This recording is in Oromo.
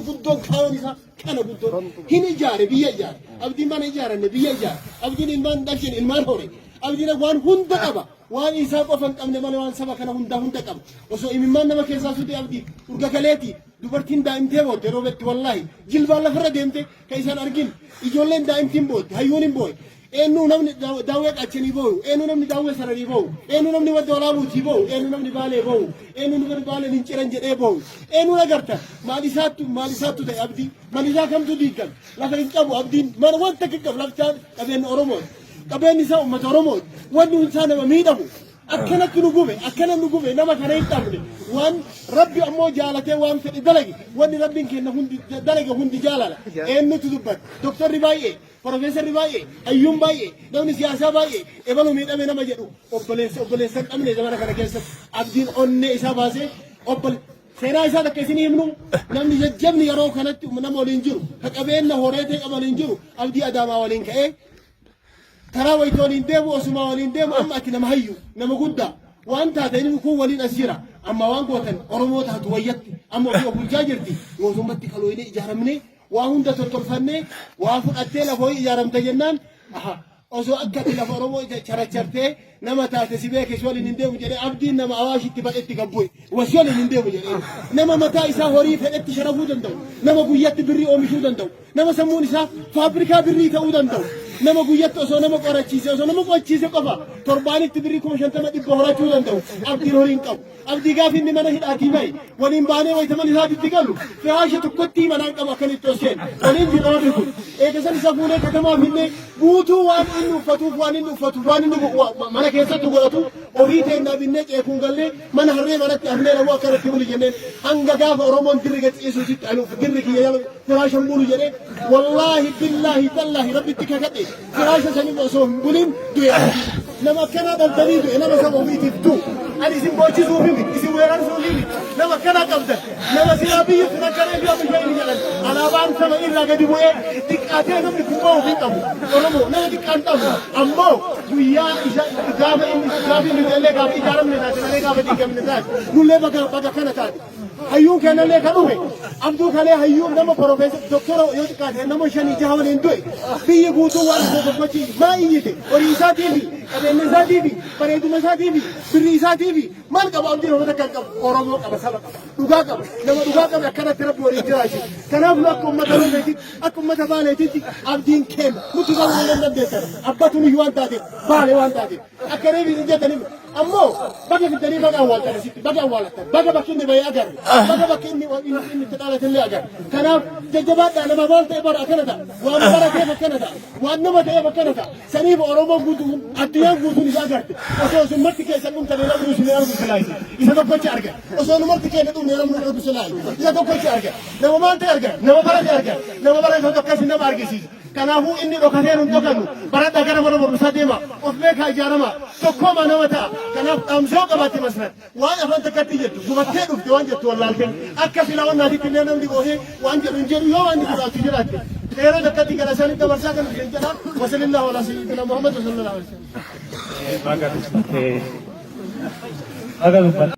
Guddoon kaayoon isaa kana guddoon hin ijaare, biyya ijaare. Abdiin mana ijaaranne, biyya ijaare. Abdiin ilmaan dhalchine, ilmaan hore. Abdiin waan hunda qaba. Waan isaa qofa hin qabne malee waan saba kana hundaa hunda qaba. Osoo imimmaan nama keessaa sute Abdii urga kaleeti dubartiin daa'imtee bootte yeroo betti, wallaahi jilbaan lafarra deemte kan isaan argin. Ijoolleen daa'imtiin bootte, hayyuun hin booye. Eenyu namni Daawwee Qaachanii boo'u? Eenyu namni Daawwee Sararii boo'u? Eenyu namni Wadda Walaabuutii boo'u? Eenyu namni Baalee boo'u? Eenyu namni Baaleen hin ciran jedhee boo'u? Eenyu agarta? Maal isaattu, maal isaattu ta'e Abdii? Mana isaa kamtu diigame? Lafa hin qabu Abdiin. Mana wanta akka qabu laftaan qabeenya Oromooti. Qabeenyi isaa uummata Oromooti. Wanni isaa nama miidhamu. Akkanatti nu gube, akkana nu gube, nama kana hin dhabne. Waan Rabbi ammoo jaalatee waan fedhe dalage, wanni Rabbiin kenna hundi dalage hundi jaalala. Eenyutu dubbata? Doktorri baay'ee, Profeesarri baay'ee, hayyuun baay'ee, namni siyaasaa baay'ee, ebalu miidhame nama jedhu obboleessa obboleessa hin qabne zamana kana keessatti. Abdiin onnee isaa baasee obbole seenaa isaa takka isinii himnu. Namni jajjabni yeroo kanatti nama waliin jiru, ka qabeenya horee ta'e qaba waliin jiru, Abdii Adaamaa waliin ka'ee karaa wayita waliin deemu, osuma waliin deemu, amma ati nama hayyu, nama guddaa waan taate, inni kun waliin as jira. Amma waan gootan Oromoo taatu wayyatti amma ofii of bulchaa jirti. Mootummatti qalooyinee ijaaramnee waa hunda tottolfannee waa fudhattee lafa wayii ijaaramte jennaan, aha, osoo akka ati lafa Oromoo charachartee nama taate si beeke, si waliin hin deemu jedhee. Abdiin nama Awaashitti badhetti gabbu'e, wasi waliin hin deemu jedhee. Nama mataa isaa horii fedhetti sharafuu danda'u, nama guyyatti birrii oomishuu danda'u, nama sammuun isaa faabrikaa birrii ta'uu danda'u, nama guyyatti osoo nama qorachiise, osoo nama qo'achiise qofa torbaanitti birrii 50,000, 100 horachuu danda'u. Abdiin horii hin qabu. Abdii gaafi inni mana hidhaatii bahe waliin baanee wayita mana isaatitti galu firaasha tokkotti manaan qabu, akkanitti ol seenu waliin jira warri kun. Eegasan isa fuunee katamaa finnee guutuu waan inni uffatuuf, waan inni uffatuuf, waan inni mana keessatti godhatu ofii teennaa binnee ceekuun gallee mana harree manatti hafnee namuu akkanatti buli jenneen. Hanga gaafa Oromoon dirri gad ciisuusitti anuuf dirri kiyya jala firaashan bulu jedhee, wallaahi, billaahi, tallaahi, Rabbitti kakadhe, firaasha saniif osoo hin bulin du'e. Nama akkanaa dhabdanii du'e, nama saba ofiitiif du'u. Ani isin boochisuu miti, isin weerarsuu miti. Nama akkanaa qabdan, nama silaa biyyi kun akka reefi amma ishee jedhan alaabaan saba irraa gadi bu'ee xiqqaatee namni kun ba'uuf hin qabu. Oromoo nama xiqqaan qabu ammoo guyyaa isa gaafa inni gaafa inni illee gaafa ijaaramne taate malee gaafa diigamne taate nullee baga baga kana taate. Hayyuun kennallee kan dhufe Abduu kalee hayyuun nama profeesar doktora yoo xiqqaate nama shanii jaha waliin du'e. Biyyi guutuu waan isa tokkochi maa iyyite? Horii isaatii fi qabeenya isaatii fi bareeduma isaatii fi birrii isaatii fi maal qaba Abdiin? Horii takka hin qabu. Oromoo qaba, saba qaba, dhugaa qaba. Nama dhugaa qabe akkanatti Rabbi waliin jiraachisu. Kanaaf nu akka uummata Oromeetitti, akka uummata Baaleetitti Abdiin kenna nuti garuu hin dandeessan abbatu nuyi waan taateef, Baalee waan taateef akka reefi hin jettaniif. Ammoo baga fiddanii, baga awwaaltan asitti, baga awwaalattan, baga bakki inni bahee agarre, baga bakki inni itti dhalate illee agarre. Kanaaf jajjabaadhaa. Nama maal ta'e bara akkana ta'a, waan barateef akkana ta'a, waan nama ta'eef akkana ta'a. Saniif Oromoon guutuun, addunyaan guutuun isa agarte. Osoo isin marti keessan dhumtanii namni isin argu silaayi isa tokkochi arga. Osoo nu marti keenya dhumne namni argu silaayi isa tokkochi arga. Nama maal ta'e arga, nama barate arga, nama barate akkasii nama argisiisa. Kanaafuu inni dhokatee nun dhokannu. Baradhaa, gara mana barumsaa deema, of beekaa, ijaarama, tokkooma nama ta'a. Kanaaf dhaamsoo qabaatti Masrat waan afaan takkatti jettu gubattee dhufte, waan jettu wallaalte, akka silaa wannaatitti illee namni boohee waan jedhu hin jedhu yoo waan inni jiraatu jiraatte. Yeroo takkatti gara isaanii dabarsaa kan dhufeen jedha. Wasallallahu ala sayyidina Muhammad sallallahu alaihi wasallam. Baga dubbattee. Baga dubbattee.